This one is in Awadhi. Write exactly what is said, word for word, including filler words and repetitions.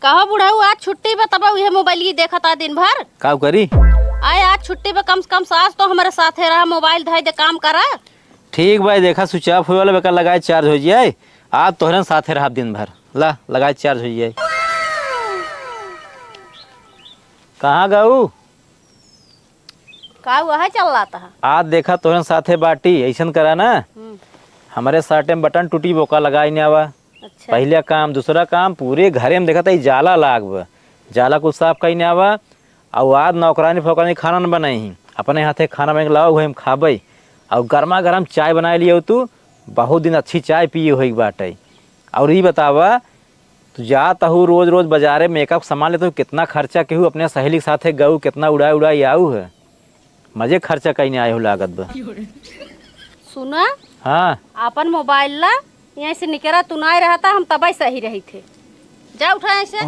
कहो बुढ़ऊ, आज छुट्टी बा, तब उहे मोबाइल देखत आ दिन भर। का करी? आए, आज छुट्टी बा, कम से कम सास तो हमरे साथे रहा, मोबाइल धइ दे, काम करा। ठीक बा, देखा switch off होए वाला बेकार, लगाए charge हो जाए। आज तोहरे साथे रहब दिन भर। ला, लगाए charge हो जाए। कहाँ गऊ? का वह चल रहा था? आज देखा तोहरे साथे बाटी, ऐसन करा ना। हम्म। हमरे साटे में बटन टूटी, बोका लगाई ने आवा। अच्छा। पहला काम, दूसरा काम, पूरे घरे में देखत हई जाला लाग बा। जाला कुल साफ कई ने आवा। अउ आज नौकरानी फोकरानी खाना न बनाई, अपने हाथे खाना बना के लाओ, वही हम खाबे। अउ गर्मा गर्म चाय बनाए लियो तू, बहुत दिन अच्छी चाय पिए होई बाटे। अउर ई बतावा, तू जात हऊ रोज रोज बाजारे makeup सामान लेत हऊ, कितना खर्चा केहू अपने सहेली के साथे गऊ, कितना उड़ाई उड़ाई आऊ है? मजे खर्चा कहीं आए हो लागत बा। सुना, हाँ। आपन मोबाइल ला, यहीं से निकरा, तू नाय रहता, हम तबे सही रही थे। जा उठा यहीं से।